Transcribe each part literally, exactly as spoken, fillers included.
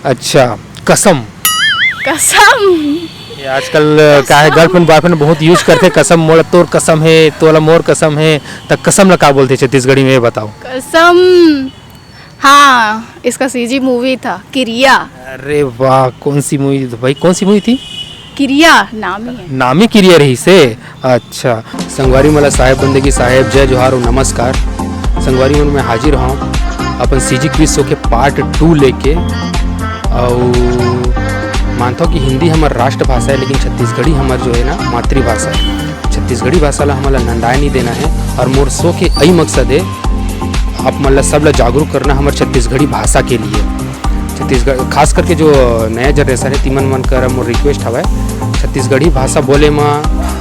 अच्छा, कसम। कसम। ये आजकल, अ, का है, गर्लफ्रेंड बॉयफ्रेंड बहुत यूज करथे, "कसम, मोला तोर कसम हे, तोला मोर कसम हे।" त कसम ला का बोलथे छत्तीसगढ़ी में, ये बताओ। कसम। हाँ, इसका सीजी मूवी था किरिया। अरे वाह, कौन सी मूवी थी भाई, कौन सी मूवी थी? किरिया नाम ही है। नाम ही किरिया रहिसे। अच्छा। संगवारी मन ला साहेब बंदगी, साहेब जय जोहार अउ नमस्कार। संगवारी मन, मैं हाजिर हूँ अपन सीजी क्विज शो के पार्ट टू लेके। अउ मानथव कि हिंदी हमर राष्ट्रभाषा है, लेकिन छत्तीसगढ़ी हमर जो है ना, मातृभाषा है। छत्तीसगढ़ी भाषा ला हमन ला नंदाए नहीं देना है। और मोर शो के यही मकसद है, आप मन ला, सब ला जागरूक करना हमर छत्तीसगढ़ी भाषा के लिए। छत्तीसगढ़, खास करके जो नया जनरेशन है, तिमन मन कर मोर रिक्वेस्ट हवय, छत्तीसगढ़ी भाषा बोले म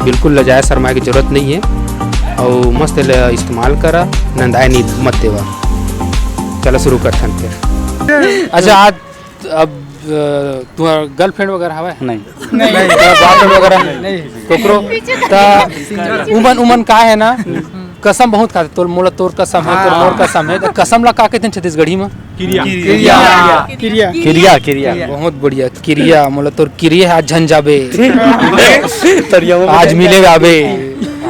बिल्कुल लजाए शर्माए के जरूरत नहीं है। अउ मस्त ल इस्तेमाल करा, नंदाए नहीं मत देवा। चला शुरू करथन फिर। अच्छा, आज अब, अ, तुम्हारा गर्लफ्रेंड वगैरह हवय? नहीं। बॉयफ्रेंड वगैरह? नहीं। कोकरो? त उमन, उमन का है ना, कसम बहुत खाथे, "तोर, मोला तोर कसम है, तोर मोर कसम है।" त कसम ला का कहते हैं छत्तीसगढ़ी में? किरिया। किरिया। किरिया। बहुत बढ़िया, किरिया। मोला तोर किरिया है, आज झन जाबे। आज मिले जाबे।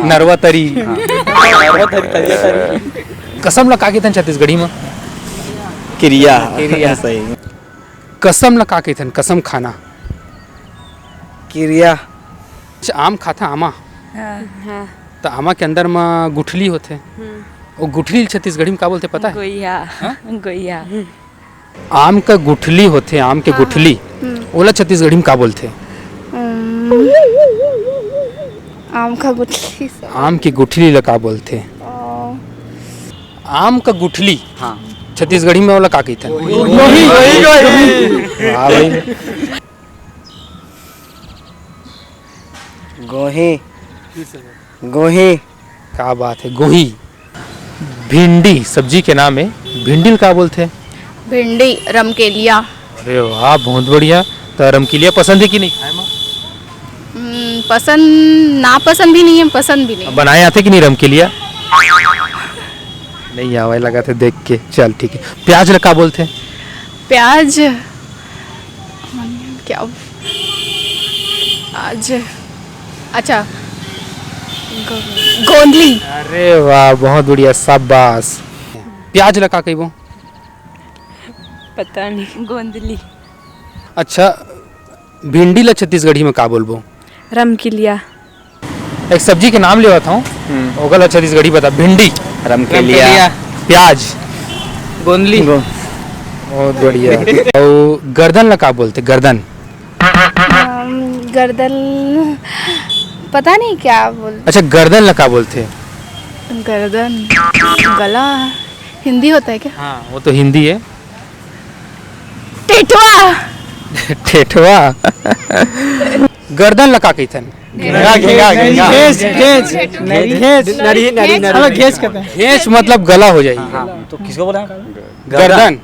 नरवा तरी। कसम ला का कहते हैं छत्तीसगढ़ी में? किरिया। किरिया। सही। कसम ला का कहते हैं? कसम खाना। किरिया। अच्छा, आम खाता, आमा? हाँ। त आमा के अंदर म गुठली होथे। वो गुठली छत्तीसगढ़ी में का बोलथे, पता है? गोइया। गोइया। आम का गुठली होथे, आम के गुठली, ओला छत्तीसगढ़ी में का बोलथे? आम का गुठली से। आम की गुठली ला का बोलथे? आम का गुठली। हाँ। छत्तीसगढ़ी में ओला का कहिथन? हाँ भाई। गोही। गोही। का बात है, गोही। भिंडी सब्जी के नाम है, भिंडी ल का बोलथे? भिंडी, रमकेलिया। अरे वाह, बहुत बढ़िया। त रमकेलिया पसंद है कि नहीं खाए में? हम्म, पसंद, ना पसंद भी नहीं है, पसंद भी नहीं। बनाए आथे कि नहीं रमकेलिया? नहीं आवे लगा थे देख के। चल ठीक है, प्याज ल का बोलथे? प्याज, क्या, आज, अच्छा, गो-, गोंदली। अरे वाह, बहुत बढ़िया, शाबाश। प्याज ल का कहिबो? पता नहीं। गोंदली। अच्छा, भिंडी ल छत्तीसगढ़ी में का बोलबो? रमकिलिया। एक सब्जी के नाम लेवत हूँ, ओकर ल छत्तीसगढ़ी बता। भिंडी, रमकेलिया। प्याज, गोंदली। बहुत बढ़िया। और गर्दन ल का बोलथे? गर्दन। अम, गर्दन, पता नहीं क्या बोल। अच्छा, गर्दन ल का बोलथे? गर्दन, गला, हिंदी होता है क्या? हाँ, वो तो हिंदी है। टेटवा। ठेठवा। गर्दन ल का कहिथन? घेंगा, घेंगा, घेंगा। घेंच, घेंच। घेंच। नरी, नरी, नरी। हम लोग घेंच कहते हैं। घेंच मतलब गला हो जाए। तो किसको बोला? गर्दन।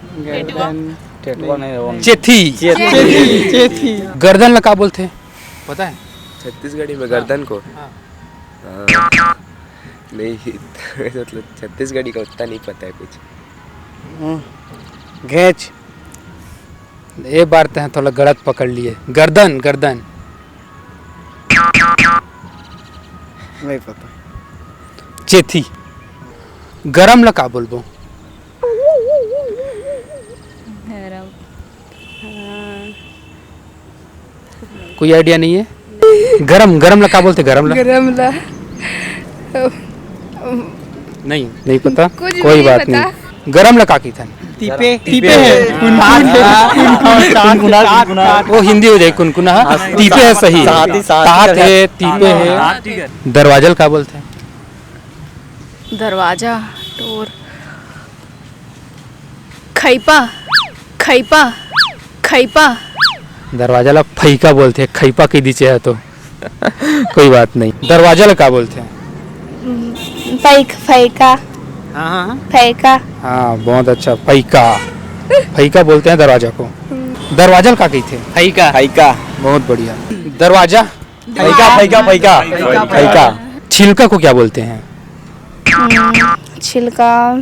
टेटवा नहीं, वो नहीं। चेथी। चेथी, चेथी। गर्दन ल का बोलथे, पता है? छत्तीसगढ़ी में गर्दन को? हाँ। हाँ। नहीं, मतलब छत्तीसगढ़ी का उतना नहीं पता है कुछ। घेंच। ये बार ते हैं थोड़ा गलत पकड़ लिए। गर्दन, गर्दन। नहीं पता। चेथी। गरम ल का बोलबो? गरम। कोई आइडिया नहीं है। गरम, गरम ल का बोलथे? गरम ल? गरम ला। नहीं, नहीं पता। कुछ भी कोई नहीं बात पता। नहीं। गरम ल का कहिथन? तीपे, तीपे है। कुनकुन है। गुनगुना, गुनगुना। वो हिंदी हो जाए, कुनकुना। हाँ, तीपे है सही। साथ ही साथ तात ही है, तीपे है। दरवाजा ल का बोलथे? दरवाजा, डोर। खैपा, खैपा, खैपा। दरवाजा ल फैका बोलथे, खैपा कहि दीचे है तो। कोई बात नहीं। दरवाजा ल का बोलथे? पैक, फैका, हाँ, हाँ, हाँ। फैका। हाँ, बहुत अच्छा, फैका। फैका बोलते हैं दरवाजा को। दरवाजा ल का कहिथे? फैका। फैका। बहुत बढ़िया। दरवाजा। फैका, फैका, फैका। फैका। छिलका को क्या बोलते हैं? छिलका,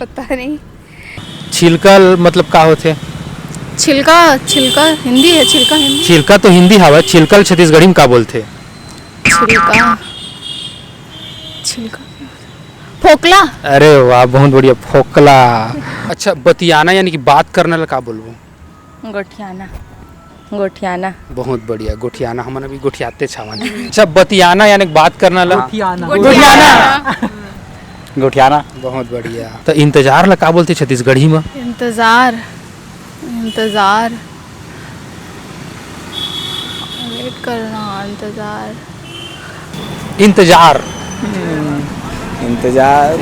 पता नहीं। छिलका ल-, मतलब का होथे? छिलका, छिलका हिंदी है, छिलका हिंदी। छिलका तो हिंदी हवय, छिलका ल छत्तीसगढ़ी में का बोलथे? छिलका, छिलका, फोकला। अरे वाह, बहुत बढ़िया, फोकला। अच्छा, बतियाना यानी कि बात करना ला का बोलबो? गोठियाना। गोठियाना। बहुत बढ़िया, गोठियाना। हमन अभी गोठियाते छावन। अच्छा, बतियाना यानी बात करना ला? गोठियाना। गोठियाना। गोठियाना। बहुत बढ़िया। तो इंतजार ला का बोलथे छत्तीसगढ़ी में? इंतजार, इंतजार, वेट करना, इंतजार। इंतजार। इंतजार।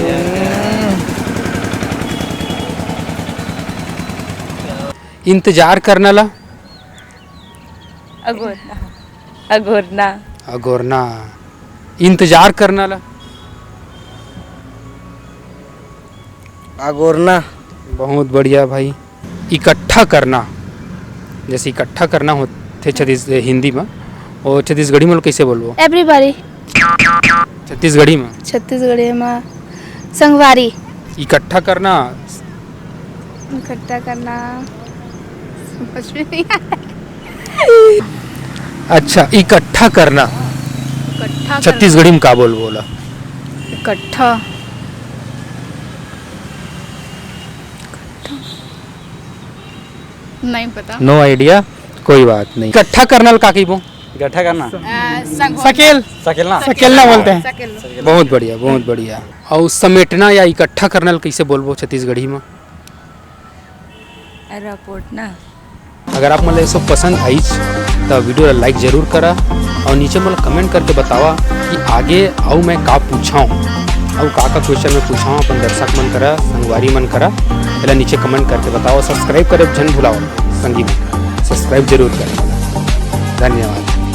इंतजार करना ला? अगोरना। अगोरना। अगोरना। इंतजार करना ला? अगोरना। बहुत बढ़िया भाई। इकट्ठा करना, जैसे इकट्ठा करना होथे छत्तीस-, हिंदी में, वो छत्तीसगढ़ी में लोग कैसे बोलबो? Everybody। छत्तीसगढ़ी में? छत्तीसगढ़ी में संगवारी। इकट्ठा करना। इकट्ठा करना समझ में नहीं आ रहा। अच्छा, इकट्ठा करना। इकट्ठा करना। छत्तीसगढ़ी में का बोलबो ओला? इकट्ठा। नहीं पता। No idea, कोई बात नहीं। इकट्ठा करना ल का कहिबो? इकट्ठा करना। अ, संग- सकेल। सकेलना। सकेलना बोलते हैं। सकेल। बहुत बढ़िया, बहुत बढ़िया। अउ समेटना या इकट्ठा करना ल कइसे बोलबो छत्तीसगढ़ी में? रपोटना। अगर आप मन ला ये सब पसंद आइस, त video ला like जरूर करा अउ नीचे मोला comment करके बतावा कि आगे अउ मैं का पूछाऊँ, अउ का का question मैं पूछाऊँ अपन दर्शक मन करा, संगवारी मन करा। एला नीचे comment करके बतावा। Subscribe करे झन भुलावा, संगी मन, subscribe जरूर करे। धन्यवाद।